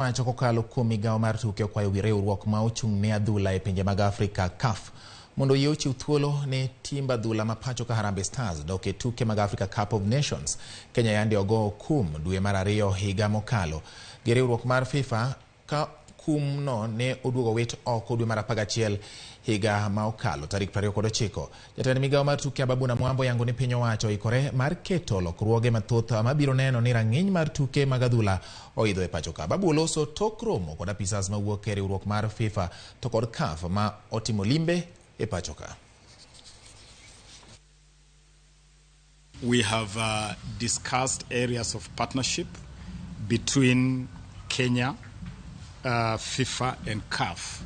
Wacho kokalo kuom migawo mar tuke okwayo riwruok ma ochung' ne adhula e pinje mag Afrika CAF mondo oyie ochiw thuolo ne timb adhula ma pacho ka Harambee Stars dok e tuke mag Africa Cup of Nations. Kenya yande ogo kum dwe mar ariyo higa mokalo gi riwruok mar FIFA ka kum no ne oduogo wit oko dwe mar 11 higa ma okalo tarik 29. Jatend migawo mar tuke Ababu Namwambo yango ni piny owacho oikore mar keto lokruoge mathoth mabiro neno ni rang'iny mar tuke mag adhula oidho e pacho ka. Ababu oloso tok romo kod apisas mawuok e riwruok mar FIFA to kod CAF ma otimo limbe e pacho ka. We have discussed areas of partnership between Kenya, FIFA and CAF.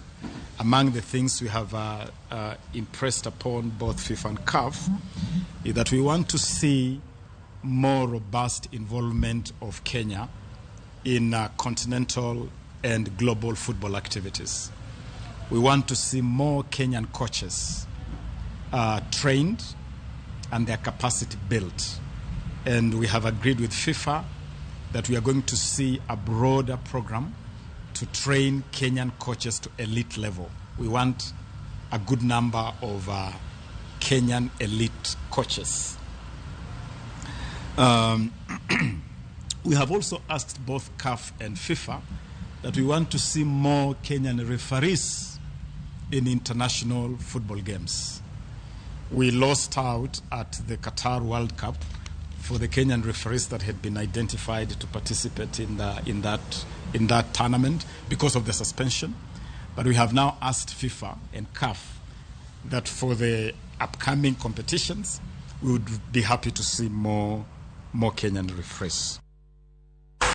Among the things we have impressed upon both FIFA and CAF is that we want to see more robust involvement of Kenya in continental and global football activities. We want to see more Kenyan coaches trained and their capacity built. And we have agreed with FIFA that we are going to see a broader program to train Kenyan coaches to elite level. We want a good number of Kenyan elite coaches. We have also asked both CAF and FIFA that we want to see more Kenyan referees in international football games. We lost out at the Qatar World Cup for the Kenyan referees that had been identified to participate in that tournament because of the suspension. But we have now asked FIFA and CAF that for the upcoming competitions, we would be happy to see more Kenyan referees.